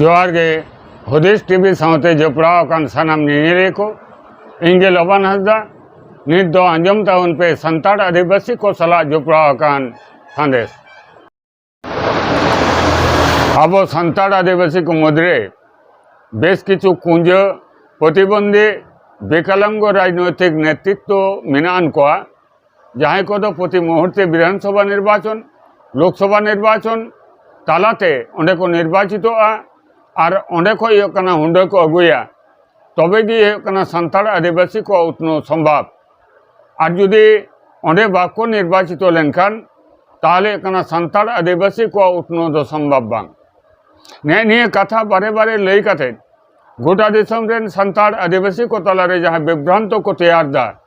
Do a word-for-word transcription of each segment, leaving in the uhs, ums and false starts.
ᱡᱚᱦᱟᱨ ᱜᱮ᱾ ᱦᱩᱫᱤᱥ ᱴᱤᱵᱷᱤ ᱥᱟᱶᱛᱮ ᱡᱚᱯᱲᱟᱣ ᱟᱠᱟᱱ ᱥᱟᱱᱟᱢ ᱧᱮᱧᱮᱞᱤᱭᱟᱹ ᱠᱚ, ᱤᱧ ᱜᱮ ᱞᱚᱵᱟᱱ ᱦᱟᱸᱥᱫᱟ᱾ ᱱᱤᱛ ᱫᱚ ᱟᱸᱡᱚᱢ ᱛᱟᱵᱚᱱ ᱯᱮ ᱥᱟᱱᱛᱟᱲ ᱟᱹᱫᱤᱵᱟᱹᱥᱤ ᱠᱚ ᱥᱟᱞᱟᱜ ᱡᱚᱯᱲᱟᱣ ᱟᱠᱟᱱ ᱥᱟᱸᱫᱮᱥ᱾ ᱟᱵᱚ ᱥᱟᱱᱛᱟᱲ ᱟᱹᱫᱤᱵᱟᱹᱥᱤ ᱠᱚ ᱢᱩᱫᱽᱨᱮ ᱵᱮᱥ ᱠᱤᱪᱷᱩ ᱠᱩᱸᱡᱟᱹ, ᱯᱨᱚᱛᱤᱵᱚᱱᱫᱷᱤ, ᱵᱤᱠᱚᱞᱟᱝᱜᱚ ᱨᱟᱡᱽᱱᱳᱭᱛᱤᱠ ᱱᱮᱛᱨᱤᱛᱵᱚ ᱢᱮᱱᱟᱜ ᱟᱱ ᱠᱚᱣᱟ, ᱡᱟᱦᱟᱸᱭ ᱠᱚᱫᱚ ᱯᱨᱚᱛᱤ ᱢᱩᱦᱩᱨᱛᱮ ᱵᱤᱫᱷᱟᱱ ᱥᱚᱵᱷᱟ ᱱᱤᱨᱵᱟᱪᱚᱱ, ᱞᱳᱠ ᱥᱚᱵᱷᱟ ᱱᱤᱨᱵᱟᱪᱚᱱ ᱛᱟᱞᱟᱛᱮ ᱚᱸᱰᱮ ᱠᱚ ᱱᱤᱨᱵᱟᱪᱤᱛᱚᱜᱼᱟ ᱟᱨ ᱚᱸᱰᱮ ᱠᱷᱚᱱ ᱦᱩᱭᱩᱜ ᱠᱟᱱᱟ ᱦᱩᱰᱟᱹ ᱠᱚ ᱟᱹᱜᱩᱭᱟ, ᱛᱚᱵᱮ ᱜᱮ ᱦᱩᱭᱩᱜ ᱠᱟᱱᱟ ᱥᱟᱱᱛᱟᱲ ᱟᱹᱫᱤᱵᱟᱹᱥᱤ ᱠᱚᱣᱟᱜ ᱩᱛᱱᱟᱹᱣ ᱥᱚᱢᱵᱷᱟᱵ᱾ ᱟᱨ ᱡᱩᱫᱤ ᱚᱸᱰᱮ ᱵᱟᱠᱚ ᱱᱤᱨᱵᱟᱪᱤᱛᱚ ᱞᱮᱱᱠᱷᱟᱱ, ᱛᱟᱦᱚᱞᱮ ᱦᱩᱭᱩᱜ ᱠᱟᱱᱟ ᱥᱟᱱᱛᱟᱲ ᱟᱹᱫᱤᱵᱟᱹᱥᱤ ᱠᱚᱣᱟᱜ ᱩᱛᱱᱟᱹᱣ ᱫᱚ ᱥᱚᱢᱵᱷᱟᱵ ᱵᱟᱝ᱾ ᱱᱮᱜᱼᱮ ᱱᱤᱭᱟᱹ ᱠᱟᱛᱷᱟ ᱵᱟᱨᱮ ᱵᱟᱨᱮ ᱞᱟᱹᱭ ᱠᱟᱛᱮ ᱜᱚᱴᱟ ᱫᱤᱥᱚᱢ ᱨᱮᱱ ᱥᱟᱱᱛᱟᱲ ᱟᱹᱫᱤᱵᱟᱹᱥᱤ ᱠᱚ ᱛᱟᱞᱟᱨᱮ ᱡᱟᱦᱟᱸ ᱵᱤᱵᱷᱨᱟᱱᱛᱚ ᱠᱚ ᱛᱮᱭᱟᱨ ᱮᱫᱟ,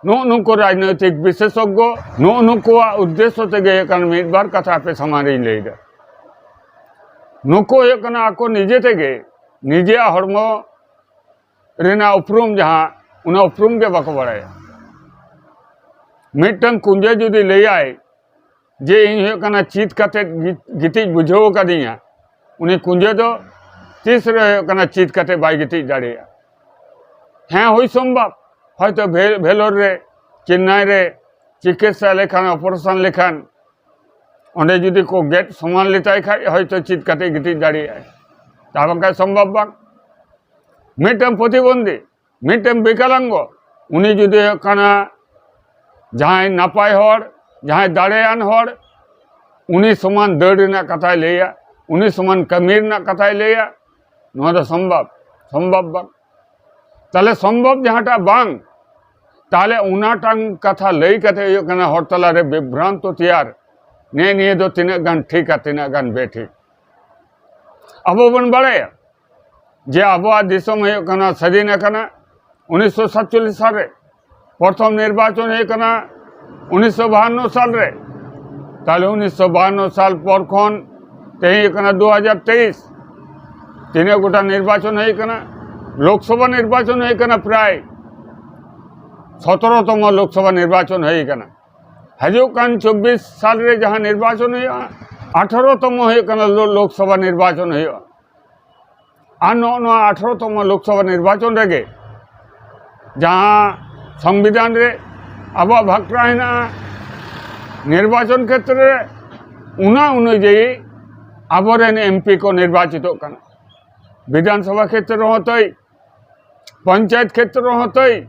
ᱱᱩᱜᱼᱩ ᱱᱩᱠᱩ ᱨᱟᱡᱽᱱᱳᱭᱛᱤᱠ ᱵᱤᱥᱮᱥᱚᱜᱽᱜᱚ, ᱱᱩᱜᱼᱩ ᱱᱩᱠᱩᱣᱟᱜ ᱩᱫᱽᱫᱮᱥᱥᱚ ᱛᱮᱜᱮ ᱦᱩᱭᱩᱜ ᱠᱟᱱᱟ ᱢᱤᱫ ᱵᱟᱨ ᱠᱟᱛᱷᱟ ᱟᱯᱮ ᱥᱟᱢᱟᱝ ᱨᱤᱧ ᱞᱟᱹᱭ ᱮᱫᱟ᱾ ᱱᱩᱠᱩ ᱦᱩᱭᱩᱜ ᱠᱟᱱᱟ ᱟᱠᱚ ᱱᱤᱡᱮ ᱛᱮᱜᱮ ᱱᱤᱡᱮᱭᱟᱜ ᱦᱚᱲᱢᱚ ᱨᱮᱱᱟᱜ ᱩᱯᱨᱩᱢ, ᱡᱟᱦᱟᱸ ᱚᱱᱟ ᱩᱯᱨᱩᱢ ᱜᱮ ᱵᱟᱠᱚ ᱵᱟᱲᱟᱭᱟ᱾ ᱢᱤᱫᱴᱟᱝ ᱠᱩᱸᱡᱟᱹ ᱡᱩᱫᱤ ᱞᱟᱹᱭᱟᱭ ᱡᱮ ᱤᱧ ᱦᱩᱭᱩᱜ ᱠᱟᱱᱟ ᱪᱤᱛ ᱠᱟᱛᱮ ᱜᱤ-, ᱜᱤᱛᱤᱡ ᱵᱩᱡᱷᱟᱹᱣ ᱠᱟᱫᱤᱧᱟ, ᱩᱱᱤ ᱠᱩᱸᱡᱟᱹ ᱫᱚ ᱛᱤᱥ ᱨᱮ ᱦᱩᱭᱩᱜ ᱠᱟᱱᱟ ᱪᱤᱛ ᱠᱟᱛᱮ ᱵᱟᱭ ᱜᱤᱛᱤᱡ ᱫᱟᱲᱮᱭᱟᱜᱼᱟ᱾ ᱦᱮᱸ, ᱦᱩᱭ ᱥᱚᱢᱵᱷᱟᱵ, ᱦᱚᱭᱛᱚ ᱵᱷᱮ-, ᱵᱷᱮᱞᱳᱨ ᱨᱮ, ᱪᱮᱱᱱᱟᱭ ᱨᱮ ᱪᱤᱠᱤᱛᱥᱟ ᱞᱮᱠᱷᱟᱱ, ᱚᱯᱟᱨᱮᱥᱚᱱ ᱞᱮᱠᱷᱟᱱ, ᱚᱸᱰᱮ ᱡᱩᱫᱤ ᱠᱚ ᱜᱮᱫ ᱥᱚᱢᱟᱱ ᱞᱮᱛᱟᱭ ᱠᱷᱟᱡ, ᱦᱚᱭᱛᱚ ᱪᱤᱛ ᱠᱟᱛᱮ ᱜᱤᱛᱤᱡ ᱫᱟᱲᱮᱭᱟᱜᱼᱟᱭ, ᱛᱟ ᱵᱟᱝᱠᱷᱟᱱ ᱥᱚᱢᱵᱷᱟᱵ ᱵᱟᱝ᱾ ᱢᱤᱫᱴᱟᱝ ᱯᱨᱚᱛᱤᱵᱚᱱᱫᱷᱤ, ᱢᱤᱫᱴᱟᱝ ᱵᱤᱠᱚᱞᱟᱝᱜᱚ, ᱩᱱᱤ ᱡᱩᱫᱤ ᱦᱩᱭᱩᱜ ᱠᱟᱱᱟ ᱡᱟᱦᱟᱸᱭ ᱱᱟᱯᱟᱭ ᱦᱚᱲ, ᱡᱟᱦᱟᱸᱭ ᱫᱟᱲᱮᱭᱟᱱ ᱦᱚᱲ, ᱩᱱᱤ ᱥᱚᱢᱟᱱ ᱫᱟᱹᱲ ᱨᱮᱱᱟᱜ ᱠᱟᱛᱷᱟᱭ ᱞᱟᱹᱭᱟ, ᱩᱱᱤ ᱥᱚᱢᱟᱱ ᱠᱟᱹᱢᱤ ᱨᱮᱱᱟᱜ ᱠᱟᱛᱷᱟᱭ ᱞᱟᱹᱭᱟ, ᱱᱚᱣᱟ ᱫᱚ ᱥᱚᱢᱵᱷᱚᱵ, ᱥᱚᱢᱵᱷᱚᱵ ᱵᱟᱝ᱾ ᱛᱟᱦᱞᱮ ᱥᱚᱢᱵᱷᱚᱵ ᱡᱟᱦᱟᱸᱴᱟᱜ ᱵᱟᱝ, ᱛᱟᱦᱞᱮ ᱚᱱᱟᱴᱟᱝ ᱠᱟᱛᱷᱟ ᱞᱟᱹᱭ ᱠᱟᱛᱮ ᱦᱩᱭᱩᱜ ᱠᱟᱱᱟ ᱦᱚᱲ ᱛᱟᱞᱟᱨᱮ ᱵᱤᱵᱷᱨᱟᱱᱛᱚ ᱛᱮᱭᱟᱨ, ᱱᱮ ᱱᱤᱭᱟᱹ ᱫᱚ ᱛᱤᱱᱟᱹᱜ ᱜᱟᱱ ᱴᱷᱤᱠᱟ, ᱛᱤᱱᱟᱹᱜ ᱜᱟᱱ ᱵᱮᱴᱷᱤᱠ᱾ ᱟᱵᱚ ᱵᱚᱱ ᱵᱟᱲᱟᱭᱟ ᱡᱮ ᱟᱵᱚᱣᱟᱜ ᱫᱤᱥᱚᱢ ᱦᱩᱭᱩᱜ ᱠᱟᱱᱟ ᱥᱟᱹᱫᱷᱤᱱ ᱟᱠᱟᱱᱟ ᱩᱱᱤᱥᱥᱚ ᱥᱟᱛᱪᱚᱞᱞᱤᱥ ᱥᱟᱞ ᱨᱮ, ᱯᱨᱚᱛᱷᱚᱢ ᱱᱤᱨᱵᱟᱪᱚᱱ ᱦᱩᱭᱩᱜ ᱠᱟᱱᱟ ᱩᱱᱤᱥᱥᱚ ᱵᱟᱦᱟᱱᱱᱚ ᱥᱟᱞ ᱨᱮ᱾ ᱛᱟᱦᱞᱮ ᱩᱱᱤᱥᱥᱚ ᱵᱟᱦᱟᱱᱱᱚ ᱥᱟᱞ ᱯᱚᱨ ᱠᱷᱚᱱ ᱛᱮᱦᱮᱧ ᱦᱩᱭᱩᱜ ᱠᱟᱱᱟ ᱫᱩ ᱦᱟᱡᱟᱨ ᱛᱮᱭᱤᱥ, ᱛᱤᱱᱟᱹᱜ ᱜᱚᱴᱟᱝ ᱱᱤᱨᱵᱟᱪᱚᱱ ᱦᱩᱭ ᱠᱟᱱᱟ? ᱞᱳᱠᱥᱚᱵᱷᱟ ᱱᱤᱨᱵᱟᱪᱚᱱ ᱦᱩᱭ ᱠᱟᱱᱟ ᱯᱨᱟᱭ ᱥᱚᱛᱨᱚ ᱛᱚᱢᱚ ᱞᱳᱠᱥᱚᱵᱷᱟ ᱱᱤᱨᱵᱟᱪᱚᱱ ᱦᱩᱭ ᱠᱟᱱᱟ᱾ ᱦᱤᱡᱩᱜ ᱠᱟᱱ ᱪᱚᱵᱵᱤᱥ ᱥᱟᱞ ᱨᱮ ᱡᱟᱦᱟᱸ ᱱᱤᱨᱵᱟᱪᱚᱱ ᱦᱩᱭᱩᱜᱼᱟ, ᱟᱴᱷᱟᱨᱚ ᱛᱚᱢᱚ ᱦᱩᱭᱩᱜ ᱠᱟᱱᱟ ᱞᱳ-, ᱞᱳᱠᱥᱚᱵᱷᱟ ᱱᱤᱨᱵᱟᱪᱚᱱ ᱦᱩᱭᱩᱜᱼᱟ᱾ ᱟᱨ ᱱᱚᱜᱼᱚ ᱱᱚᱣᱟ ᱟᱴᱷᱨᱚ ᱛᱚᱢᱚ ᱞᱳᱠᱥᱚᱵᱷᱟ ᱱᱤᱨᱵᱟᱪᱚᱱ ᱨᱮᱜᱮ ᱡᱟᱦᱟᱸ ᱥᱚᱝᱵᱤᱫᱷᱟᱱ ᱨᱮ ᱟᱵᱚᱣᱟᱜ ᱵᱷᱟᱜᱽ ᱦᱮᱱᱟᱜᱼᱟ, ᱱᱤᱨᱵᱟᱪᱚᱱ ᱠᱷᱮᱛᱨᱮ ᱨᱮ ᱚᱱᱟ ᱚᱱᱩᱡᱟᱭᱤ ᱟᱵᱚᱨᱮᱱ ᱮᱢᱯᱤ ᱠᱚ ᱱᱤᱨᱵᱟᱪᱤᱛᱚᱜ ᱠᱟᱱᱟ᱾ ᱵᱤᱫᱷᱟᱱ ᱥᱚᱵᱷᱟ ᱠᱷᱮᱛᱨᱮ ᱨᱮᱦᱚᱸ ᱛᱟᱹᱭ, ᱯᱚᱧᱪᱟᱭᱮᱛ ᱠᱷᱮᱛᱨᱮ ᱨᱮᱦᱚᱸ ᱛᱟᱹᱭ,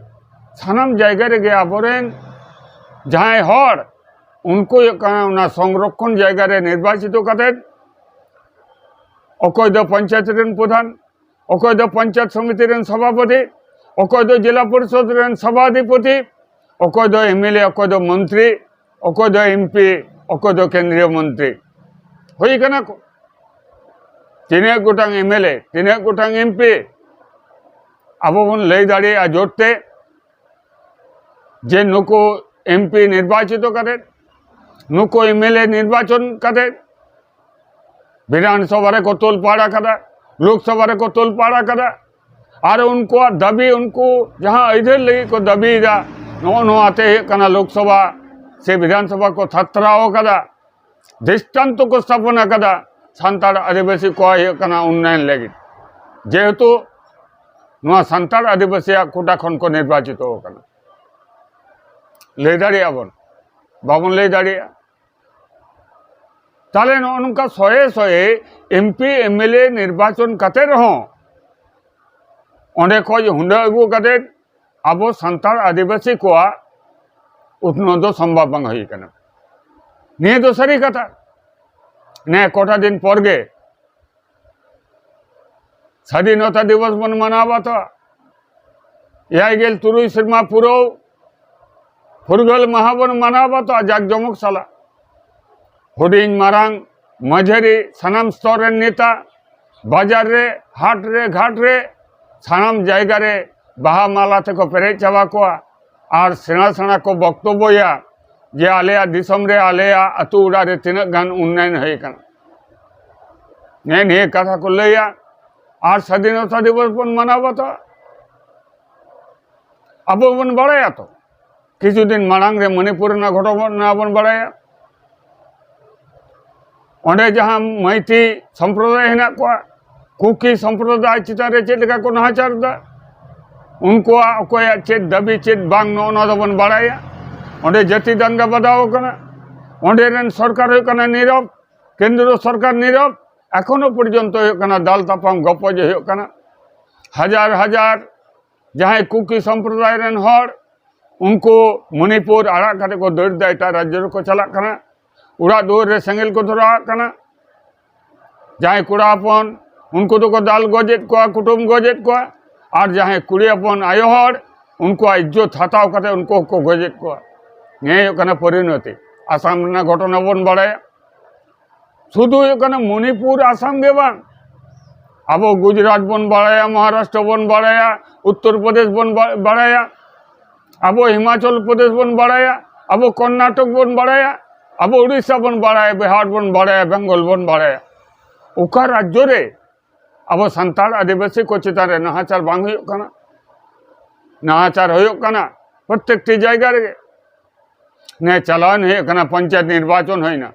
ᱥᱟᱱᱟᱢ ᱡᱟᱭᱜᱟ ᱨᱮᱜᱮ ᱟᱵᱚᱨᱮᱱ ᱡᱟᱦᱟᱸᱭ ᱦᱚᱲ, ᱩᱱᱠᱩ ᱦᱩᱭᱩᱜ ᱠᱟᱱᱟ ᱚᱱᱟ ᱥᱚᱝᱨᱚᱠᱠᱷᱚᱱ ᱡᱟᱭᱜᱟ ᱨᱮ ᱱᱤᱨᱵᱟᱪᱤᱛᱚ ᱠᱟᱛᱮᱫ, ᱚᱠᱚᱭ ᱫᱚ ᱯᱚᱧᱪᱟᱭᱮᱛ ᱨᱮᱱ ᱯᱨᱚᱫᱷᱟᱱ, ᱚᱠᱚᱭ ᱫᱚ ᱯᱚᱧᱪᱟᱭᱮᱛ ᱥᱚᱢᱤᱛᱤ ᱨᱮᱱ ᱥᱚᱵᱷᱟᱯᱚᱛᱤ, ᱚᱠᱚᱭ ᱫᱚ ᱡᱮᱞᱟ ᱯᱚᱨᱤᱥᱚᱫ ᱨᱮᱱ ᱥᱚᱵᱷᱟᱫᱷᱤᱯᱚᱛᱤ, ᱚᱠᱚᱭ ᱫᱚ ᱮᱢᱮᱞᱮ, ᱚᱠᱚᱭ ᱫᱚ ᱢᱚᱱᱛᱨᱤ, ᱚᱠᱚᱭ ᱫᱚ ᱮᱢᱯᱤ, ᱚᱠᱚᱭ ᱫᱚ ᱠᱮᱱᱫᱨᱤᱭᱚ ᱢᱚᱱᱛᱨᱤ ᱦᱩᱭ ᱠᱟᱱᱟ ᱠᱚ᱾ ᱛᱤᱱᱟᱹᱜ ᱜᱚᱴᱟᱝ ᱮᱢᱮᱞᱮ, ᱛᱤᱱᱟᱹᱜ ᱜᱚᱴᱟᱝ ᱮᱢᱯᱤ, ᱟᱵᱚ ᱵᱚᱱ ᱞᱟᱹᱭ ᱫᱟᱲᱮᱭᱟᱜᱼᱟ ᱡᱳᱨ ᱛᱮ ᱡᱮ ᱱᱩᱠᱩ ᱮᱢᱯᱤ ᱱᱤᱨᱵᱟᱪᱤᱛᱚ ᱠᱟᱛᱮ, ᱱᱩᱠᱩ ᱮᱢᱮᱞᱮ ᱱᱤᱨᱵᱟᱪᱚᱱ ᱠᱟᱛᱮ ᱵᱤᱫᱷᱟᱱ ᱥᱚᱵᱷᱟ ᱨᱮᱠᱚ ᱛᱚᱞ ᱯᱟᱲ ᱟᱠᱟᱫᱟ, ᱞᱳᱠ ᱥᱚᱵᱷᱟ ᱨᱮᱠᱚ ᱛᱚᱞ ᱯᱟᱲ ᱟᱠᱟᱫᱟ᱾ ᱟᱨ ᱩᱱᱠᱩᱣᱟᱜ ᱫᱟᱹᱵᱤ, ᱩᱱᱠᱩ ᱡᱟᱦᱟᱸ ᱟᱹᱭᱫᱟᱹᱨ ᱞᱟᱹᱜᱤᱫ ᱠᱚ ᱫᱟᱹᱵᱤᱭᱮᱫᱟ, ᱱᱚᱜᱼᱚ ᱱᱚᱣᱟ ᱛᱮ ᱦᱩᱭᱩᱜ ᱠᱟᱱᱟ ᱞᱳᱠ ᱥᱚᱵᱷᱟ ᱥᱮ ᱵᱤᱫᱷᱟᱱ ᱥᱚᱵᱷᱟ ᱠᱚ ᱛᱷᱟᱛᱨᱟᱣ ᱟᱠᱟᱫᱟ᱾ ᱫᱨᱤᱥᱴᱟᱱᱛᱚ ᱠᱚ ᱥᱛᱷᱟᱯᱚᱱ ᱟᱠᱟᱫᱟ ᱥᱟᱱᱛᱟᱲ ᱟᱹᱫᱤᱵᱟᱹᱥᱤ ᱠᱚᱣᱟᱜ ᱦᱩᱭᱩᱜ ᱠᱟᱱᱟ ᱩᱱᱱᱚᱭᱚᱱ ᱞᱟᱹᱜᱤᱫ, ᱡᱮᱦᱮᱛᱩ ᱱᱚᱣᱟ ᱥᱟᱱᱛᱟᱲ ᱟᱹᱫᱤᱵᱟᱹᱥᱤᱭᱟᱜ ᱠᱳᱴᱟ ᱠᱷᱚᱱ ᱠᱚ ᱱᱤᱨᱵᱟᱪᱤᱛᱚ ᱟᱠᱟᱱᱟ᱾ ᱞᱟᱹᱭ ᱫᱟᱲᱮᱭᱟᱜᱼᱟ ᱵᱚᱱ? ᱵᱟᱵᱚᱱ ᱞᱟᱹᱭ ᱫᱟᱲᱮᱭᱟᱜᱼᱟ᱾ ᱛᱟᱦᱞᱮ ᱱᱚᱜᱼᱚ ᱱᱚᱝᱠᱟ ᱥᱚᱭᱮ ᱥᱚᱭᱮ ᱮᱢᱯᱤ ᱮᱢᱮᱞᱮ ᱱᱤᱨᱵᱟᱪᱚᱱ ᱠᱟᱛᱮ ᱨᱮᱦᱚᱸ ᱚᱸᱰᱮ ᱠᱷᱚᱡ ᱦᱩᱸᱰᱟᱹ ᱟᱹᱜᱩ ᱠᱟᱛᱮ ᱟᱵᱚ ᱥᱟᱱᱛᱟᱲ ᱟᱹᱫᱤᱵᱟᱹᱥᱤ ᱠᱚᱣᱟᱜ ᱩᱛᱱᱟᱹᱣ ᱫᱚ ᱥᱚᱢᱵᱷᱚᱵ ᱵᱟᱝ ᱦᱩᱭ ᱠᱟᱱᱟ᱾ ᱱᱤᱭᱟᱹ ᱫᱚ ᱥᱟᱹᱨᱤ ᱠᱟᱛᱷᱟ᱾ ᱱᱮ ᱠᱚᱴᱟ ᱫᱤᱱ ᱯᱚᱨ ᱜᱮ ᱥᱟᱫᱷᱤᱱᱚᱛᱟ ᱫᱤᱵᱚᱥ ᱵᱚᱱ ᱢᱟᱱᱟᱣ ᱵᱟᱛᱟᱣᱟ᱾ ᱮᱭᱟᱭ ᱜᱮᱞ ᱛᱩᱨᱩᱭ ᱥᱮᱨᱢᱟ ᱯᱩᱨᱟᱹᱣ ᱯᱷᱩᱨᱜᱟᱹᱞ ᱢᱟᱦᱟ ᱵᱚᱱ ᱢᱟᱱᱟᱣ ᱵᱟᱛᱟᱣᱟ ᱡᱟᱠ ᱡᱚᱢᱚᱠ ᱥᱟᱞᱟᱜ᱾ ᱦᱩᱰᱤᱧ ᱢᱟᱨᱟᱝ ᱢᱟᱹᱡᱷᱟᱹᱨᱤ ᱥᱟᱱᱟᱢ ᱥᱛᱚᱨ ᱨᱮᱱ ᱱᱮᱛᱟ, ᱵᱟᱡᱟᱨ ᱨᱮ, ᱦᱟᱴ ᱨᱮ, ᱜᱷᱟᱴ ᱨᱮ, ᱥᱟᱱᱟᱢ ᱡᱟᱭᱜᱟ ᱨᱮ ᱵᱟᱦᱟ ᱢᱟᱞᱟ ᱛᱮᱠᱚ ᱯᱮᱨᱮᱡ ᱪᱟᱵᱟ ᱠᱚᱣᱟ᱾ ᱟᱨ ᱥᱮᱬᱟ ᱥᱮᱬᱟ ᱠᱚ ᱵᱚᱠᱛᱚᱵᱵᱚᱭᱟ ᱡᱮ ᱟᱞᱮᱭᱟᱜ ᱫᱤᱥᱚᱢ ᱨᱮ, ᱟᱞᱮᱭᱟᱜ ᱟᱹᱛᱩ ᱚᱲᱟᱜ ᱨᱮ ᱛᱤᱱᱟᱹᱜ ᱜᱟᱱ ᱩᱱᱱᱚᱭᱚᱱ ᱦᱩᱭ ᱟᱠᱟᱱᱟ᱾ ᱱᱮ ᱱᱤᱭᱟᱹ ᱠᱟᱛᱷᱟ ᱠᱚ ᱞᱟᱹᱭᱟ᱾ ᱟᱨ ᱥᱟᱫᱷᱤᱱᱚᱛᱟ ᱫᱤᱵᱚᱥ ᱵᱚᱱ ᱢᱟᱱᱟᱣ ᱵᱟᱛᱟᱣᱟ᱾ ᱟᱵᱚ ᱵᱚᱱ ᱵᱟᱲᱟᱭᱟ ᱛᱚ, ᱠᱤᱪᱷᱩ ᱫᱤᱱ ᱢᱟᱲᱟᱝ ᱨᱮ ᱢᱚᱱᱤᱯᱩᱨ ᱨᱮᱱᱟᱜ ᱜᱷᱚᱴᱚᱱᱟ ᱵᱚᱱ ᱵᱟᱲᱟᱭᱟ᱾ ᱚᱸᱰᱮ ᱡᱟᱦᱟᱸ ᱢᱟᱹᱭᱛᱤ ᱥᱚᱢᱯᱨᱚᱫᱟᱭ ᱦᱮᱱᱟᱜ ᱠᱚᱣᱟ, ᱠᱩᱠᱤ ᱥᱚᱢᱯᱨᱚᱫᱟᱭ ᱪᱮᱛᱟᱱ ᱨᱮ ᱪᱮᱫ ᱞᱮᱠᱟ ᱠᱚ ᱱᱟᱦᱟᱪᱟᱨ ᱮᱫᱟ, ᱩᱱᱠᱩᱣᱟᱜ ᱚᱠᱚᱭᱟᱜ ᱪᱮᱫ ᱫᱟᱹᱵᱤ ᱪᱮᱫ ᱵᱟᱝ, ᱱᱚᱜᱼᱚ ᱱᱚᱣᱟ ᱫᱚᱵᱚᱱ ᱵᱟᱲᱟᱭᱟ᱾ ᱚᱸᱰᱮ ᱡᱟᱹᱛᱤ ᱫᱟᱝᱜᱟ ᱵᱟᱫᱷᱟᱣ ᱟᱠᱟᱱᱟ, ᱚᱸᱰᱮ ᱨᱮᱱ ᱥᱚᱨᱠᱟᱨ ᱦᱩᱭᱩᱜ ᱠᱟᱱᱟ ᱱᱤᱨᱚᱵ, ᱠᱮᱱᱫᱨᱚ ᱥᱚᱨᱠᱟᱨ ᱱᱤᱨᱚᱵ, ᱮᱠᱷᱚᱱᱳ ᱯᱚᱨᱡᱚᱱᱛᱚ ᱦᱩᱭᱩᱜ ᱠᱟᱱᱟ ᱫᱟᱞ ᱛᱟᱯᱟᱢ ᱜᱚᱯᱚᱡ ᱦᱩᱭᱩᱜ ᱠᱟᱱᱟ᱾ ᱦᱟᱡᱟᱨ ᱦᱟᱡᱟᱨ ᱡᱟᱦᱟᱸᱭ ᱠᱩᱠᱤ ᱥᱚᱢᱯᱨᱚᱫᱟᱭ ᱨᱮᱱ ᱦᱚᱲ, ᱩᱱᱠᱩ ᱢᱚᱱᱤᱯᱩᱨ ᱟᱲᱟᱜ ᱠᱟᱛᱮ ᱠᱚ ᱫᱟᱹᱲ ᱮᱫᱟ, ᱮᱴᱟᱜ ᱨᱟᱡᱽᱡᱚ ᱨᱮᱠᱚ ᱪᱟᱞᱟᱜ ᱠᱟᱱᱟ, ᱚᱲᱟᱜ ᱫᱩᱣᱟᱹᱨ ᱨᱮ ᱥᱮᱸᱜᱮᱞ ᱠᱚ ᱫᱷᱚᱨᱟᱣᱟᱜ ᱠᱟᱱᱟ᱾ ᱡᱟᱦᱟᱸᱭ ᱠᱚᱲᱟ ᱦᱚᱯᱚᱱ, ᱩᱱᱠᱩ ᱫᱚᱠᱚ ᱫᱟᱞ ᱜᱚᱡᱮᱫ ᱠᱚᱣᱟ, ᱠᱩᱴᱩᱢ ᱜᱚᱡᱮᱫ ᱠᱚᱣᱟ, ᱟᱨ ᱡᱟᱦᱟᱸᱭ ᱠᱩᱲᱤ ᱦᱚᱯᱚᱱ ᱟᱭᱳ ᱦᱚᱲ, ᱩᱱᱠᱩᱣᱟᱜ ᱤᱡᱽᱡᱚᱛ ᱦᱟᱛᱟᱣ ᱠᱟᱛᱮ ᱩᱱᱠᱩ ᱦᱚᱸᱠᱚ ᱜᱚᱡᱮᱫ ᱠᱚᱣᱟ᱾ ᱱᱤᱭᱟᱹ ᱦᱩᱭᱩᱜ ᱠᱟᱱᱟ ᱯᱚᱨᱤᱱᱚᱛᱤ᱾ ᱟᱥᱟᱢ ᱨᱮᱱᱟᱜ ᱜᱷᱚᱴᱚᱱᱟ ᱵᱚᱱ ᱵᱟᱲᱟᱭᱟ᱾ ᱥᱩᱫᱷᱩ ᱦᱩᱭᱩᱜ ᱠᱟᱱᱟ ᱢᱚᱱᱤᱯᱩᱨ, ᱟᱥᱟᱢ ᱜᱮ ᱵᱟᱝ, ᱟᱵᱚ ᱜᱩᱡᱽᱨᱟᱴ ᱵᱚᱱ ᱵᱟᱲᱟᱭᱟ, ᱢᱚᱦᱟᱨᱟᱥᱴᱨᱚ ᱵᱚᱱ ᱵᱟᱲᱟᱭᱟ, ᱩᱛᱛᱚᱨ ᱯᱨᱚᱫᱮᱥ ᱵᱚᱱ ᱵᱟ-, ᱵᱟᱲᱟᱭᱟ, ᱟᱵᱚ ᱦᱤᱢᱟᱪᱚᱞ ᱯᱨᱚᱫᱮᱥ ᱵᱚᱱ ᱵᱟᱲᱟᱭᱟ, ᱟᱵᱚ ᱠᱚᱨᱱᱟᱴᱚᱠ ᱵᱚᱱ ᱵᱟᱲᱟᱭᱟ, ᱟᱵᱚ ᱩᱲᱤᱥᱥᱟ ᱵᱚᱱ ᱵᱟᱲᱟᱭᱟ, ᱵᱤᱦᱟᱨ ᱵᱚᱱ ᱵᱟᱲᱟᱭᱟ, ᱵᱮᱝᱜᱚᱞ ᱵᱚᱱ ᱵᱟᱲᱟᱭᱟ᱾ ᱚᱠᱟ ᱨᱟᱡᱽᱡᱚ ᱨᱮ ᱟᱵᱚ ᱥᱟᱱᱛᱟᱲ ᱟᱹᱫᱤᱵᱟᱹᱥᱤ ᱠᱚ ᱪᱮᱛᱟᱱ ᱨᱮ ᱱᱟᱦᱟᱪᱟᱨ ᱵᱟᱝ ᱦᱩᱭᱩᱜ ᱠᱟᱱᱟ? ᱱᱟᱦᱟᱪᱟᱨ ᱦᱩᱭᱩᱜ ᱠᱟᱱᱟ ᱯᱨᱚᱛᱮᱠᱴᱤ ᱡᱟᱭᱜᱟ ᱨᱮᱜᱮ᱾ ᱱᱮ ᱪᱟᱞᱟᱣᱮᱱ ᱦᱩᱭᱩᱜ ᱠᱟᱱᱟ ᱯᱚᱧᱪᱟᱭᱮᱛ ᱱᱤᱨᱵᱟᱪᱚᱱ ᱦᱩᱭᱱᱟ᱾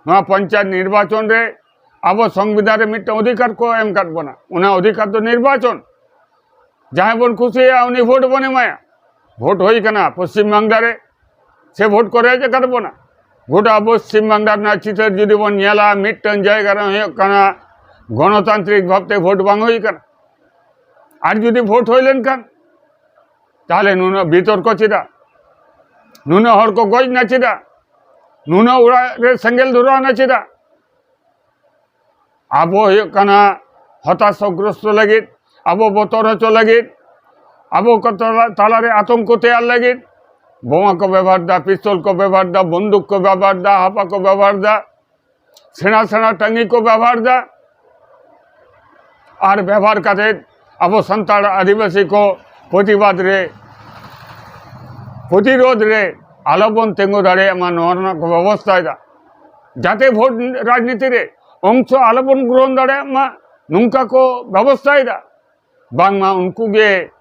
ᱱᱚᱣᱟ ᱯᱚᱧᱪᱟᱭᱮᱛ ᱱᱤᱨᱵᱟᱪᱚᱱ ᱨᱮ ᱟᱵᱚ ᱥᱚᱝᱵᱤᱫᱷᱟᱱ ᱨᱮ ᱢᱤᱫᱴᱟᱝ ᱚᱫᱷᱤᱠᱟᱨ ᱠᱚ ᱮᱢ ᱠᱟᱫ ᱵᱚᱱᱟ, ᱚᱱᱟ ᱚᱫᱷᱤᱠᱟᱨ ᱫᱚ ᱱᱤᱨᱵᱟᱪᱚᱱ᱾ ᱡᱟᱦᱟᱸᱭ ᱵᱚᱱ ᱠᱩᱥᱤᱭᱟᱭᱟ ᱩᱱᱤ ᱵᱷᱳᱴ ᱵᱚᱱ ᱮᱢᱟᱭᱟ᱾ ᱵᱷᱳᱴ ᱦᱩᱭ ᱠᱟᱱᱟ ᱯᱚᱥᱪᱤᱢ ᱵᱟᱝᱞᱟ ᱨᱮ, ᱥᱮ ᱵᱷᱳᱴ ᱠᱚ ᱨᱮᱡ ᱟᱠᱟᱫ ᱵᱚᱱᱟ᱾ ᱜᱚᱴᱟ ᱯᱚᱥᱪᱤᱢ ᱵᱟᱝᱞᱟ ᱨᱮᱱᱟᱜ ᱪᱤᱛᱟᱹᱨ ᱡᱩᱫᱤ ᱵᱚᱱ ᱧᱮᱞᱟ, ᱢᱤᱫᱴᱟᱝ ᱡᱟᱭᱜᱟ ᱨᱮ ᱦᱩᱭᱩᱜ ᱠᱟᱱᱟ ᱜᱚᱱᱚᱛᱟᱱᱛᱨᱤᱠ ᱵᱷᱟᱵᱽᱛᱮ ᱵᱷᱳᱴ ᱵᱟᱝ ᱦᱩᱭ ᱠᱟᱱᱟ᱾ ᱟᱨ ᱡᱩᱫᱤ ᱵᱷᱳᱴ ᱦᱩᱭ ᱞᱮᱱᱠᱷᱟᱱ, ᱛᱟᱦᱚᱞᱮ ᱱᱩᱱᱟᱹᱜ ᱵᱤᱛᱚᱨᱠᱚ ᱪᱮᱫᱟᱜ? ᱱᱩᱱᱟᱹᱜ ᱦᱚᱲ ᱠᱚ ᱜᱚᱡ ᱮᱱᱟ ᱪᱮᱫᱟᱜ? ᱱᱩᱱᱟᱹᱜ ᱚᱲᱟᱜ ᱨᱮ ᱥᱮᱸᱜᱮᱞ ᱫᱷᱚᱨᱟᱣ ᱮᱱᱟ ᱪᱮᱫᱟᱜ? ᱟᱵᱚ ᱦᱩᱭᱩᱜ ᱠᱟᱱᱟ ᱦᱚᱛᱟᱥᱚᱜᱨᱚᱥᱛᱚ ᱞᱟᱹᱜᱤᱫ, ᱟᱵᱚ ᱵᱚᱛᱚᱨ ᱦᱚᱪᱚ ᱞᱟᱹᱜᱤᱫ, ᱟᱵᱚ ᱠᱚ ᱛᱟᱞᱟ-, ᱛᱟᱞᱟᱨᱮ ᱟᱛᱚᱝᱠᱚ ᱛᱮᱭᱟᱨ ᱞᱟᱹᱜᱤᱫ ᱵᱳᱢᱟ ᱠᱚ ᱵᱮᱵᱚᱦᱟᱨ ᱮᱫᱟ, ᱯᱤᱥᱛᱚᱞ ᱠᱚ ᱵᱮᱵᱚᱦᱟᱨ ᱮᱫᱟ, ᱵᱚᱱᱫᱩᱠ ᱠᱚ ᱵᱮᱵᱚᱦᱟᱨ ᱮᱫᱟ, ᱦᱟᱯᱟ ᱠᱚ ᱵᱮᱵᱚᱦᱟᱨ ᱮᱫᱟ, ᱥᱮᱬᱟ ᱥᱮᱬᱟ ᱴᱟᱸᱜᱤ ᱠᱚ ᱵᱮᱵᱚᱦᱟᱨ ᱮᱫᱟ᱾ ᱟᱨ ᱵᱮᱵᱚᱦᱟᱨ ᱠᱟᱛᱮ ᱟᱵᱚ ᱥᱟᱱᱛᱟᱲ ᱟᱹᱫᱤᱵᱟᱹᱥᱤ ᱠᱚ ᱯᱨᱚᱛᱤᱵᱟᱫ ᱨᱮ, ᱯᱨᱚᱛᱤᱨᱳᱫᱷ ᱨᱮ ᱟᱞᱚᱵᱚᱱ ᱛᱤᱸᱜᱩ ᱫᱟᱲᱮᱭᱟᱜ ᱢᱟ, ᱱᱚᱣᱟ ᱨᱮᱱᱟᱜ ᱠᱚ ᱵᱮᱵᱚᱥᱛᱷᱟᱭᱮᱫᱟ᱾ ᱡᱟᱛᱮ ᱵᱷᱳᱴ ᱨᱟᱡᱽᱱᱤᱛᱤ ᱨᱮ ᱚᱝᱥᱚ ᱟᱞᱚᱵᱚᱱ ᱜᱨᱚᱦᱚᱱ ᱫᱟᱲᱮᱭᱟᱜ ᱢᱟ, ᱱᱚᱝᱠᱟ ᱠᱚ ᱵᱮᱵᱚᱥᱛᱷᱟᱭᱮᱫᱟ᱾ ᱵᱟᱝᱢᱟ ᱩᱱᱠᱩ ᱜᱮ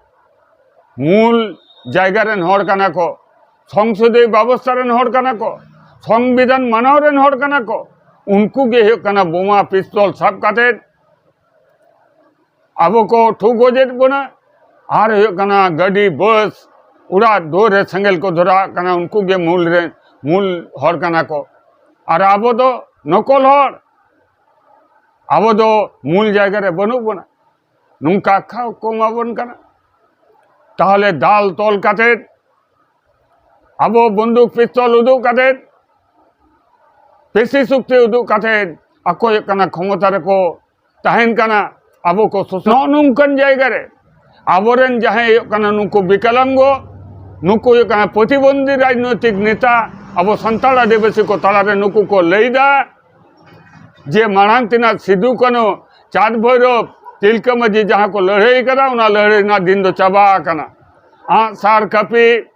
ᱢᱩᱞ ᱡᱟᱭᱜᱟ ᱨᱮᱱ ᱦᱚᱲ ᱠᱟᱱᱟ ᱠᱚ, ᱥᱚᱝᱥᱚᱫᱤᱭ ᱵᱮᱵᱚᱥᱛᱷᱟ ᱨᱮᱱ ᱦᱚᱲ ᱠᱟᱱᱟ ᱠᱚ, ᱥᱚᱝᱵᱤᱫᱷᱟᱱ ᱢᱟᱱᱟᱣ ᱨᱮᱱ ᱦᱚᱲ ᱠᱟᱱᱟ ᱠᱚ᱾ ᱩᱱᱠᱩ ᱜᱮ ᱦᱩᱭᱩᱜ ᱠᱟᱱᱟ ᱵᱳᱢᱟ ᱯᱤᱥᱛᱚᱞ ᱥᱟᱵ ᱠᱟᱛᱮ ᱟᱵᱚ ᱠᱚ ᱴᱷᱩ ᱜᱚᱡᱮᱫ ᱵᱚᱱᱟ᱾ ᱟᱨ ᱦᱩᱭᱩᱜ ᱠᱟᱱᱟ ᱜᱟᱹᱰᱤ, ᱵᱟᱥ, ᱚᱲᱟᱜ ᱫᱩᱣᱟᱹᱨ ᱨᱮ ᱥᱮᱸᱜᱮᱞ ᱠᱚ ᱫᱷᱚᱨᱟᱣᱟᱜ ᱠᱟᱱᱟ, ᱩᱱᱠᱩ ᱜᱮ ᱢᱩᱞ ᱨᱮ, ᱢᱩᱞ ᱦᱚᱲ ᱠᱟᱱᱟ ᱠᱚ᱾ ᱟᱨ ᱟᱵᱚ ᱫᱚ ᱱᱚᱠᱚᱞ ᱦᱚᱲ, ᱟᱵᱚ ᱫᱚ ᱢᱩᱞ ᱡᱟᱭᱜᱟ ᱨᱮ ᱵᱟᱹᱱᱩᱜ ᱵᱚᱱᱟ᱾ ᱱᱚᱝᱠᱟ ᱠᱷᱟᱣ ᱠᱚ ᱮᱢᱟ ᱵᱚᱱ ᱠᱟᱱᱟ᱾ ᱛᱟᱦᱚᱞᱮ ᱫᱟᱞ ᱛᱚᱞ ᱠᱟᱛᱮᱫ, ᱟᱵᱚ ᱵᱚᱱᱫᱩᱠ ᱯᱤᱥᱛᱚᱞ ᱩᱫᱩᱜ ᱠᱟᱛᱮᱫ, ᱯᱮᱥᱤ ᱥᱚᱠᱛᱤ ᱩᱫᱩᱜ ᱠᱟᱛᱮᱫ ᱟᱠᱚ ᱦᱩᱭᱩᱜ ᱠᱟᱱᱟ ᱠᱷᱚᱢᱚᱛᱟ ᱨᱮᱠᱚ ᱛᱟᱦᱮᱱ ᱠᱟᱱᱟ᱾ ᱟᱵᱚ ᱠᱚ ᱥᱳᱥᱚᱱ, ᱱᱚᱜᱼᱚ ᱱᱚᱝᱠᱟᱱ ᱡᱟᱭᱜᱟ ᱨᱮ ᱟᱵᱚᱨᱮᱱ ᱡᱟᱦᱟᱸᱭ ᱦᱩᱭᱩᱜ ᱠᱟᱱᱟ ᱱᱩᱠᱩ ᱵᱤᱠᱟᱞᱟᱝᱜᱚ, ᱱᱩᱠᱩ ᱦᱩᱭᱩᱜ ᱠᱟᱱᱟ ᱯᱨᱚᱛᱤᱵᱚᱱᱫᱷᱤ ᱨᱟᱡᱽᱱᱳᱭᱛᱤᱠ ᱱᱮᱛᱟ, ᱟᱵᱚ ᱥᱟᱱᱛᱟᱲ ᱟᱹᱫᱤᱵᱟᱹᱥᱤ ᱠᱚ ᱛᱟᱞᱟᱨᱮ ᱱᱩᱠᱩ ᱠᱚ ᱞᱟᱹᱭᱫᱟ ᱡᱮ ᱢᱟᱲᱟᱝ ᱛᱮᱱᱟᱜ ᱥᱤᱫᱩ ᱠᱟᱹᱱᱦᱩ, ᱪᱟᱸᱫᱽ ᱵᱷᱳᱭᱨᱳᱵ, ᱛᱤᱞᱠᱟᱹ ᱢᱟᱹᱡᱷᱤ ᱡᱟᱦᱟᱸ ᱠᱚ ᱞᱟᱹᱲᱦᱟᱹᱭ ᱠᱟᱫᱟ, ᱚᱱᱟ ᱞᱟᱹᱲᱦᱟᱹᱭ ᱨᱮᱱᱟᱜ ᱫᱤᱱ ᱫᱚ ᱪᱟᱵᱟ ᱟᱠᱟᱱᱟ᱾ ᱟᱸᱜ ᱥᱟᱨ ᱠᱟᱹᱯᱤ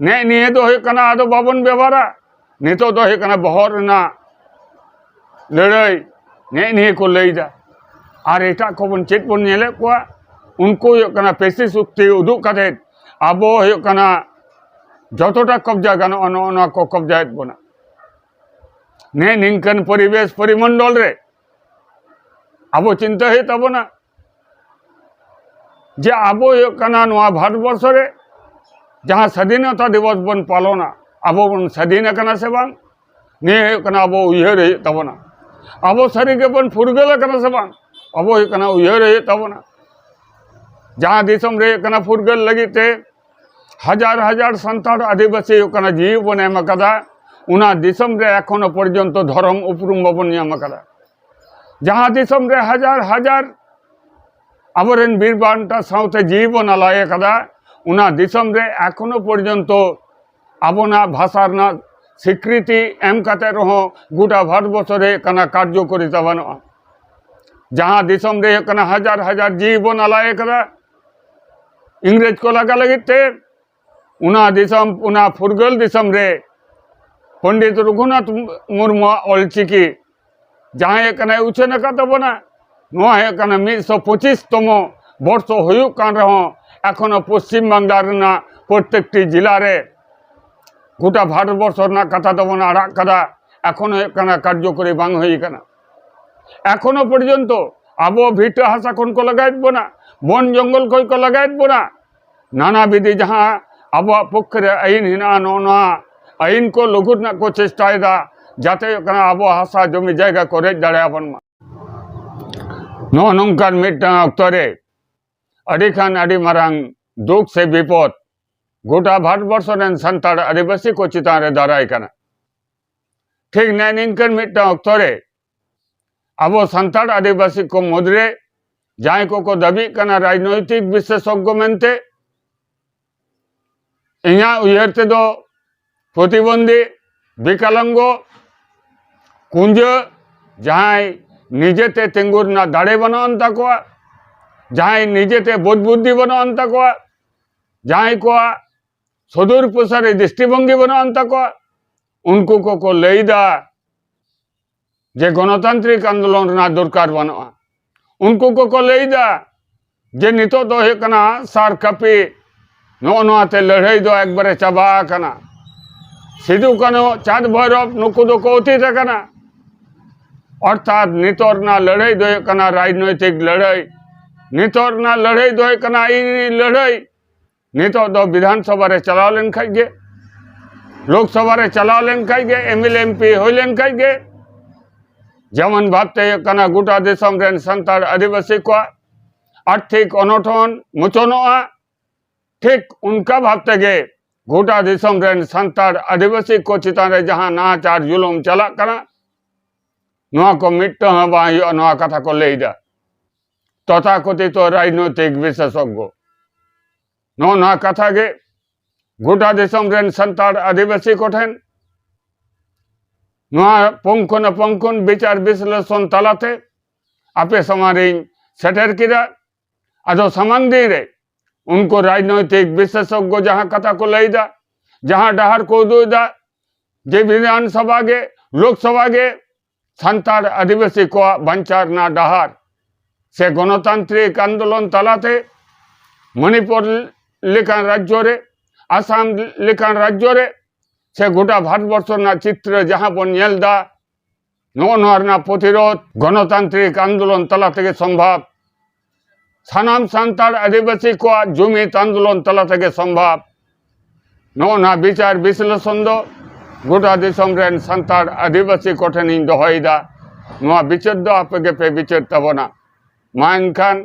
ᱱᱮᱜ ᱱᱤᱭᱟᱹ ᱫᱚ ᱦᱩᱭᱩᱜ ᱠᱟᱱᱟ ᱟᱫᱚ ᱵᱟᱵᱚᱱ ᱵᱮᱵᱚᱦᱟᱨᱟ᱾ ᱱᱤᱛᱚᱜ ᱫᱚ ᱦᱩᱭᱩᱜ ᱠᱟᱱᱟ ᱵᱚᱦᱚᱜ ᱨᱮᱱᱟᱜ ᱞᱟᱹᱲᱦᱟᱹᱭ, ᱱᱮᱜ ᱱᱤᱭᱟᱹ ᱠᱚ ᱞᱟᱹᱭᱫᱟ᱾ ᱟᱨ ᱮᱴᱟᱜ ᱠᱚᱵᱚᱱ ᱪᱮᱫ ᱵᱚᱱ ᱧᱮᱞᱮᱫ ᱠᱚᱣᱟ, ᱩᱱᱠᱩ ᱦᱩᱭᱩᱜ ᱠᱟᱱᱟ ᱯᱮᱥᱤ ᱥᱚᱠᱛᱤ ᱩᱫᱩᱜ ᱠᱟᱛᱮᱫ ᱟᱵᱚ ᱦᱩᱭᱩᱜ ᱠᱟᱱᱟ ᱡᱚᱛᱚᱴᱟ ᱠᱚᱵᱡᱟ ᱜᱟᱱᱚᱜᱼᱟ, ᱱᱚᱜᱼᱚ ᱱᱚᱣᱟ ᱠᱚ ᱠᱚᱵᱡᱟᱭᱮᱫ ᱵᱚᱱᱟ᱾ ᱱᱮᱜ ᱱᱤᱝᱠᱟᱹᱱ ᱯᱚᱨᱤᱵᱮᱥ ᱯᱚᱨᱤᱢᱚᱱᱰᱚᱞ ᱨᱮ ᱟᱵᱚ ᱪᱤᱱᱛᱟᱹ ᱦᱩᱭᱩᱜ ᱛᱟᱵᱚᱱᱟ ᱡᱮ ᱟᱵᱚ ᱦᱩᱭᱩᱜ ᱠᱟᱱᱟ ᱱᱚᱣᱟ ᱵᱷᱟᱨᱚᱛᱵᱚᱨᱥᱚ ᱨᱮ ᱡᱟᱦᱟᱸ ᱥᱟᱫᱷᱤᱱᱚᱛᱟ ᱫᱤᱵᱚᱥ ᱵᱚᱱ ᱯᱟᱞᱚᱱᱟ, ᱟᱵᱚ ᱵᱚᱱ ᱥᱟᱫᱷᱤᱱ ᱟᱠᱟᱱᱟ ᱥᱮ ᱵᱟᱝ? ᱱᱤᱭᱟᱹ ᱦᱩᱭᱩᱜ ᱠᱟᱱᱟ ᱟᱵᱚ ᱩᱭᱦᱟᱹᱨ ᱦᱩᱭᱩᱜ ᱛᱟᱵᱚᱱᱟ᱾ ᱟᱵᱚ ᱥᱟᱹᱨᱤ ᱜᱮᱵᱚᱱ ᱯᱷᱩᱨᱜᱟᱹᱞ ᱟᱠᱟᱱᱟ ᱥᱮ ᱵᱟᱝ? ᱟᱵᱚ ᱦᱩᱭᱩᱜ ᱠᱟᱱᱟ ᱩᱭᱦᱟᱹᱨ ᱦᱩᱭᱩᱜ ᱛᱟᱵᱚᱱᱟ᱾ ᱡᱟᱦᱟᱸ ᱫᱤᱥᱚᱢ ᱨᱮ ᱦᱩᱭᱩᱜ ᱠᱟᱱᱟ ᱯᱷᱩᱨᱜᱟᱹᱞ ᱞᱟᱹᱜᱤᱫ ᱛᱮ ᱦᱟᱡᱟᱨ ᱦᱟᱡᱟᱨ ᱥᱟᱱᱛᱟᱲ ᱟᱹᱫᱤᱵᱟᱹᱥᱤ ᱦᱩᱭᱩᱜ ᱠᱟᱱᱟ ᱡᱤᱣᱤ ᱵᱚᱱ ᱮᱢ ᱟᱠᱟᱫᱟ, ᱚᱱᱟ ᱫᱤᱥᱚᱢ ᱨᱮ ᱮᱠᱷᱚᱱᱳ ᱯᱚᱨᱡᱚᱱᱛᱚ ᱫᱷᱚᱨᱚᱢ ᱩᱯᱨᱩᱢ ᱵᱟᱵᱚᱱ ᱧᱟᱢ ᱟᱠᱟᱫᱟ᱾ ᱡᱟᱦᱟᱸ ᱫᱤᱥᱚᱢ ᱨᱮ ᱦᱟᱡᱟᱨ ᱦᱟᱡᱟᱨ ᱟᱵᱚᱨᱮᱱ ᱵᱤᱨ ᱵᱟᱱᱴᱟ ᱥᱟᱶᱛᱮ ᱡᱤᱣᱤ ᱵᱚᱱ ᱟᱞᱟᱭ ᱟᱠᱟᱫᱟ, ᱚᱱᱟ ᱫᱤᱥᱚᱢ ᱨᱮ ᱮᱠᱷᱚᱱᱳ ᱯᱚᱨᱡᱚᱱᱛᱚ ᱟᱵᱚᱱᱟᱜ ᱵᱷᱟᱥᱟ ᱨᱮᱱᱟᱜ ᱥᱤᱠᱨᱤᱛᱤ ᱮᱢ ᱠᱟᱛᱮ ᱨᱮᱦᱚᱸ ᱜᱚᱴᱟ ᱵᱷᱟᱨᱚᱛ ᱵᱚᱨᱥᱚ ᱨᱮ ᱦᱩᱭᱩᱜ ᱠᱟᱱᱟ ᱠᱟᱨᱡᱚᱠᱟᱨᱤᱛᱟ ᱵᱟᱹᱱᱩᱜᱼᱟ᱾ ᱡᱟᱦᱟᱸ ᱫᱤᱥᱚᱢ ᱨᱮ ᱦᱩᱭᱩᱜ ᱠᱟᱱᱟ ᱦᱟᱡᱟᱨ ᱦᱟᱡᱟᱨ ᱡᱤᱣᱤ ᱵᱚᱱ ᱟᱞᱟᱭ ᱟᱠᱟᱫᱟ ᱤᱝᱨᱮᱡᱽ ᱠᱚ ᱞᱟᱜᱟ ᱞᱟᱹᱜᱤᱫ ᱛᱮ, ᱚᱱᱟ ᱫᱤᱥᱚᱢ, ᱚᱱᱟ ᱯᱷᱩᱨᱜᱟᱹᱞ ᱫᱤᱥᱚᱢ ᱨᱮ ᱯᱚᱱᱰᱤᱛ ᱨᱚᱜᱷᱩᱱᱟᱛᱷ ᱢᱩᱨᱢᱩᱣᱟᱜ ᱚᱞᱪᱤᱠᱤ ᱡᱟᱦᱟᱸᱭ ᱦᱩᱭᱩᱜ ᱠᱟᱱᱟᱭ ᱩᱪᱷᱟᱹᱱ ᱟᱠᱟᱫ ᱛᱟᱵᱚᱱᱟ, ᱱᱚᱣᱟ ᱦᱩᱭᱩᱜ ᱠᱟᱱᱟ ᱢᱤᱫ ᱥᱚ ᱯᱚᱸᱪᱤᱥ ᱛᱚᱢᱚ ᱵᱚᱨᱥᱚ ᱦᱩᱭᱩᱜ ᱠᱟᱱ ᱨᱮᱦᱚᱸ ᱮᱠᱷᱚᱱᱳ ᱯᱚᱥᱪᱤᱢ ᱵᱟᱝᱞᱟ ᱨᱮᱱᱟᱜ ᱯᱨᱚᱛᱮᱠᱴᱤ ᱡᱮᱞᱟ ᱨᱮ ᱜᱚᱴᱟ ᱵᱷᱟᱨᱚᱛ ᱵᱚᱨᱥᱚ ᱨᱮᱱᱟᱜ ᱠᱟᱛᱷᱟ ᱫᱚᱵᱚᱱ ᱟᱲᱟᱜ ᱠᱟᱫᱟ, ᱮᱠᱷᱚᱱᱳ ᱦᱩᱭᱩᱜ ᱠᱟᱱᱟ ᱠᱟᱨᱡᱚᱠᱚᱨᱤ ᱵᱟᱝ ᱦᱩᱭ ᱠᱟᱱᱟ᱾ ᱮᱠᱷᱚᱱᱳ ᱯᱚᱨᱡᱚᱱᱛᱚ ᱟᱵᱚ ᱵᱷᱤᱴᱟᱹ ᱦᱟᱥᱟ ᱠᱷᱚᱱ ᱠᱚ ᱞᱟᱜᱟᱭᱮᱫ ᱵᱚᱱᱟ, ᱵᱚᱱ ᱡᱚᱝᱜᱚᱞ ᱠᱷᱚᱱ ᱠᱚ ᱞᱟᱜᱟᱭᱮᱫ ᱵᱚᱱᱟ᱾ ᱱᱟᱱᱟ ᱵᱤᱫᱷᱤ ᱡᱟᱦᱟᱸ ᱟᱵᱚᱣᱟᱜ ᱯᱚᱠᱠᱷᱮ ᱨᱮ ᱟᱹᱭᱤᱱ ᱦᱮᱱᱟᱜᱼᱟ, ᱱᱚᱜᱼᱚ ᱱᱚᱣᱟ ᱟᱹᱭᱤᱱ ᱠᱚ ᱞᱟᱹᱜᱩ ᱨᱮᱱᱟᱜ ᱠᱚ ᱪᱮᱥᱴᱟᱭᱮᱫᱟ, ᱡᱟᱛᱮ ᱦᱩᱭᱩᱜ ᱠᱟᱱᱟ ᱟᱵᱚ ᱦᱟᱥᱟ ᱡᱚᱢᱤ ᱡᱟᱭᱜᱟ ᱠᱚ ᱨᱮᱡ ᱫᱟᱲᱮᱭᱟᱵᱚᱱ ᱢᱟ᱾ ᱱᱚᱜᱼᱚ ᱱᱚᱝᱠᱟᱱ ᱢᱤᱫᱴᱟᱝ ᱚᱠᱛᱚ ᱨᱮ ᱟᱹᱰᱤ ᱠᱷᱟᱱ ᱟᱹᱰᱤ ᱢᱟᱨᱟᱝ ᱫᱩᱠ ᱥᱮ ᱵᱤᱯᱚᱫ ᱜᱚᱴᱟ ᱵᱷᱟᱨᱚᱛ ᱵᱚᱨᱥᱚ ᱨᱮᱱ ᱥᱟᱱᱛᱟᱲ ᱟᱹᱫᱤᱵᱟᱹᱥᱤ ᱠᱚ ᱪᱮᱛᱟᱱ ᱨᱮ ᱫᱟᱨᱟᱭ ᱠᱟᱱᱟ᱾ ᱴᱷᱤᱠ ᱱᱮᱜᱼᱮ ᱱᱤᱝᱠᱟᱹᱱ ᱢᱤᱫᱴᱟᱝ ᱚᱠᱛᱚ ᱨᱮ ᱟᱵᱚ ᱥᱟᱱᱛᱟᱲ ᱟᱹᱫᱤᱵᱟᱹᱥᱤ ᱠᱚ ᱢᱩᱫᱽᱨᱮ ᱡᱟᱦᱟᱸᱭ ᱠᱚᱠᱚ ᱫᱟᱹᱵᱤᱜ ᱠᱟᱱᱟ ᱨᱟᱡᱽᱱᱳᱭᱛᱤᱠ ᱵᱤᱥᱮᱥᱚᱜᱽᱜᱚ ᱢᱮᱱᱛᱮ, ᱤᱧᱟᱹᱜ ᱩᱭᱦᱟᱹᱨ ᱛᱮᱫᱚ ᱯᱨᱚᱛᱤᱵᱚᱱᱫᱷᱤ, ᱵᱤᱠᱟᱞᱟᱝᱜᱚ, ᱠᱩᱸᱡᱟᱹ, ᱡᱟᱦᱟᱸᱭ ᱱᱤᱡᱮᱛᱮ ᱛᱤᱸᱜᱩ ᱨᱮᱱᱟᱜ ᱫᱟᱲᱮ ᱵᱟᱹᱱᱩᱜ ᱟᱱ ᱛᱟᱠᱚᱣᱟ, ᱡᱟᱦᱟᱸᱭ ᱱᱤᱡᱮᱛᱮ ᱵᱳᱫᱷ ᱵᱩᱫᱽᱫᱷᱤ ᱵᱟᱹᱱᱩᱜ ᱟᱱ ᱛᱟᱠᱚᱣᱟ, ᱡᱟᱦᱟᱸᱭ ᱠᱚᱣᱟᱜ ᱥᱚᱫᱩᱨ ᱯᱨᱚᱥᱟᱨᱤ ᱫᱨᱤᱥᱴᱤᱵᱷᱚᱝᱜᱤ ᱵᱟᱹᱱᱩᱜ ᱟᱱ ᱛᱟᱠᱚᱣᱟ, ᱩᱱᱠᱩ ᱠᱚᱠᱚ ᱞᱟᱹᱭᱫᱟ ᱡᱮ ᱜᱚᱱᱚᱛᱟᱱᱛᱨᱤᱠ ᱟᱱᱫᱳᱞᱚᱱ ᱨᱮᱱᱟᱜ ᱫᱚᱨᱠᱟᱨ ᱵᱟᱹᱱᱩᱜᱼᱟ᱾ ᱩᱱᱠᱩ ᱠᱚᱠᱚ ᱞᱟᱹᱭᱫᱟ ᱡᱮ ᱱᱤᱛᱚᱜ ᱫᱚ ᱦᱩᱭᱩᱜ ᱠᱟᱱᱟ ᱥᱟᱨ ᱠᱟᱹᱯᱤ, ᱱᱚᱜᱼᱚ ᱱᱚᱣᱟ ᱛᱮ ᱞᱟᱹᱲᱦᱟᱹᱭ ᱫᱚ ᱮᱠᱵᱟᱨᱮ ᱪᱟᱵᱟ ᱟᱠᱟᱱᱟ᱾ ᱥᱤᱫᱩ ᱠᱟᱹᱱᱦᱩ, ᱪᱟᱸᱫᱽ ᱵᱷᱳᱭᱨᱚᱵ, ᱱᱩᱠᱩ ᱫᱚᱠᱚ ᱚᱛᱤᱛ ᱟᱠᱟᱱᱟ᱾ ᱚᱨᱛᱷᱟᱛ ᱱᱤᱛᱚᱜ ᱨᱮᱱᱟᱜ ᱞᱟᱹᱲᱦᱟᱹᱭ ᱫᱚ ᱦᱩᱭᱩᱜ ᱠᱟᱱᱟ ᱨᱟᱡᱽᱱᱳᱭᱛᱤᱠ ᱞᱟᱹᱲᱦᱟᱹᱭ, ᱱᱤᱛᱚᱜ ᱨᱮᱱᱟᱜ ᱞᱟᱹᱲᱦᱟᱹᱭ ᱫᱚ ᱦᱩᱭᱩᱜ ᱠᱟᱱᱟ ᱟᱹᱭᱤᱱ ᱞᱟᱹᱲᱦᱟᱹᱭ᱾ ᱱᱤᱛᱚᱜ ᱫᱚ ᱵᱤᱫᱷᱟᱱ ᱥᱚᱵᱷᱟ ᱨᱮ ᱪᱟᱞᱟᱣ ᱞᱮᱱ ᱠᱷᱟᱡ ᱜᱮ, ᱞᱳᱠ ᱥᱚᱵᱷᱟ ᱨᱮ ᱪᱟᱞᱟᱣ ᱞᱮᱱ ᱠᱷᱟᱡ ᱜᱮ, M L A M P ᱦᱩᱭ ᱞᱮᱱ ᱠᱷᱟᱡ ᱜᱮ, ᱡᱮᱢᱚᱱ ᱵᱷᱟᱵᱛᱮ ᱦᱩᱭᱩᱜ ᱠᱟᱱᱟ ᱜᱚᱴᱟ ᱫᱤᱥᱚᱢ ᱨᱮᱱ ᱥᱟᱱᱛᱟᱲ ᱟᱹᱫᱤᱵᱟᱹᱥᱤ ᱠᱚᱣᱟᱜ ᱟᱨᱛᱷᱤᱠ ᱚᱱᱚᱴᱚᱱ ᱢᱩᱪᱟᱹᱱᱚᱜᱼᱟ, ᱴᱷᱤᱠ ᱚᱱᱠᱟ ᱵᱷᱟᱵ ᱛᱮᱜᱮ ᱜᱚᱴᱟ ᱫᱤᱥᱚᱢ ᱨᱮᱱ ᱥᱟᱱᱛᱟᱲ ᱟᱹᱫᱤᱵᱟᱹᱥᱤ ᱠᱚ ᱪᱮᱛᱟᱱ ᱨᱮ ᱡᱟᱦᱟᱸ ᱱᱟᱦᱟᱪᱟᱨ ᱡᱩᱞᱩᱢ ᱪᱟᱞᱟᱜ ᱠᱟᱱᱟ, ᱱᱚᱣᱟ ᱠᱚ ᱢᱤᱫᱴᱟᱝ ᱦᱚᱸ ᱵᱟᱝ ᱦᱩᱭᱩᱜᱼᱟ, ᱱᱚᱣᱟ ᱠᱟᱛᱷᱟ ᱠᱚ ᱞᱟᱹᱭᱫᱟ ᱛᱚᱛᱷᱟᱠᱚᱛᱷᱤᱛᱚ ᱨᱟᱡᱽᱱᱳᱭᱛᱤᱠ ᱵᱤᱥᱮᱥᱚᱜᱽᱜᱚ᱾ ᱱᱚᱜᱼᱚ ᱱᱚᱣᱟ ᱠᱟᱛᱷᱟ ᱜᱮ ᱜᱚᱴᱟ ᱫᱤᱥᱚᱢ ᱨᱮᱱ ᱥᱟᱱᱛᱟᱲ ᱟᱹᱫᱤᱵᱟᱹᱥᱤ ᱠᱚᱴᱷᱮᱱ ᱱᱚᱣᱟ ᱯᱩᱝᱠᱷᱟᱱᱩᱯᱩᱝᱠᱷᱚᱱ ᱵᱤᱪᱟᱨ ᱵᱤᱥᱞᱮᱥᱚᱱ ᱛᱟᱞᱟᱛᱮ ᱟᱯᱮ ᱥᱟᱢᱟᱝ ᱨᱤᱧ ᱥᱮᱴᱮᱨ ᱠᱮᱫᱟ᱾ ᱟᱫᱚ ᱥᱟᱢᱟᱝ ᱫᱤᱱ ᱨᱮ ᱩᱱᱠᱩ ᱨᱟᱡᱽᱱᱳᱭᱛᱤᱠ ᱵᱤᱥᱮᱥᱚᱜᱽᱜᱚ ᱡᱟᱦᱟᱸ ᱠᱟᱛᱷᱟ ᱠᱚ ᱞᱟᱹᱭᱫᱟ, ᱡᱟᱦᱟᱸ ᱰᱟᱦᱟᱨ ᱠᱚ ᱩᱫᱩᱜ ᱮᱫᱟ, ᱡᱮ ᱵᱤᱫᱷᱟᱱ ᱥᱚᱵᱷᱟ ᱜᱮ, ᱞᱳᱠ ᱥᱚᱵᱷᱟ ᱜᱮ ᱥᱟᱱᱛᱟᱲ ᱟᱹᱫᱤᱵᱟᱹᱥᱤ ᱠᱚᱣᱟᱜ ᱵᱟᱧᱪᱟᱣ ᱨᱮᱱᱟᱜ ᱰᱟᱦᱟᱨ, ᱥᱮ ᱜᱚᱱᱚᱛᱟᱱᱛᱨᱤᱠ ᱟᱱᱫᱳᱞᱚᱱ ᱛᱟᱞᱟᱛᱮ ᱢᱚᱱᱤᱯᱩᱨ ᱞᱮᱠᱟᱱ ᱨᱟᱡᱽᱡᱚ ᱨᱮ, ᱟᱥᱟᱢ ᱞᱮᱠᱟᱱ ᱨᱟᱡᱽᱡᱚ ᱨᱮ, ᱥᱮ ᱜᱚᱴᱟ ᱵᱷᱟᱨᱚᱛ ᱵᱚᱨᱥᱚ ᱨᱮᱱᱟᱜ ᱪᱤᱛᱨᱚ ᱡᱟᱦᱟᱸ ᱵᱚᱱ ᱧᱮᱞ ᱮᱫᱟ, ᱱᱚᱜᱼᱚ ᱱᱚᱣᱟ ᱨᱮᱱᱟᱜ ᱯᱨᱚᱛᱤᱨᱳᱫᱷ ᱜᱚᱱᱚᱛᱟᱱᱛᱨᱤᱠ ᱟᱱᱫᱳᱞᱚᱱ ᱛᱟᱞᱟ ᱛᱮᱜᱮ ᱥᱚᱢᱵᱷᱟᱵ᱾ ᱥᱟᱱᱟᱢ ᱥᱟᱱᱛᱟᱲ ᱟᱹᱫᱤᱵᱟᱹᱥᱤ ᱠᱚᱣᱟᱜ ᱡᱩᱢᱤᱫ ᱟᱱᱫᱳᱞᱚᱱ ᱛᱟᱞᱟ ᱛᱮᱜᱮ ᱥᱚᱢᱵᱷᱟᱵ᱾ ᱱᱚᱜᱼᱚ ᱱᱚᱣᱟ ᱵᱤᱪᱟᱨ ᱵᱤᱥᱞᱮᱥᱚᱱ ᱫᱚ ᱜᱚᱴᱟ ᱫᱤᱥᱚᱢ ᱨᱮᱱ ᱥᱟᱱᱛᱟᱲ ᱟᱹᱫᱤᱵᱟᱹᱥᱤ ᱠᱚᱴᱷᱮᱱᱤᱧ ᱫᱚᱦᱚᱭᱮᱫᱟ᱾ ᱱᱚᱣᱟ ᱵᱤᱪᱟᱹᱨ ᱫᱚ ᱟᱯᱮ ᱜᱮᱯᱮ ᱵᱤᱪᱟᱹᱨ ᱛᱟᱵᱚᱱᱟ᱾ ᱢᱟ ᱮᱱᱠᱷᱟᱱ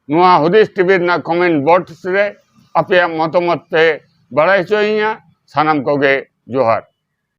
ᱱᱚᱣᱟ ᱦᱩᱫᱤᱥ ᱴᱤᱵᱷᱤ ᱨᱮᱱᱟᱜ ᱠᱚᱢᱮᱱᱴ ᱵᱚᱠᱥ ᱨᱮ ᱟᱯᱮᱭᱟᱜ ᱢᱚᱛᱟᱢᱚᱛ ᱯᱮ ᱵᱟᱲᱟᱭ ᱦᱚᱪᱚᱭᱤᱧᱟ᱾ ᱥᱟᱱᱟᱢ ᱠᱚᱜᱮ ᱡᱚᱦᱟᱨ᱾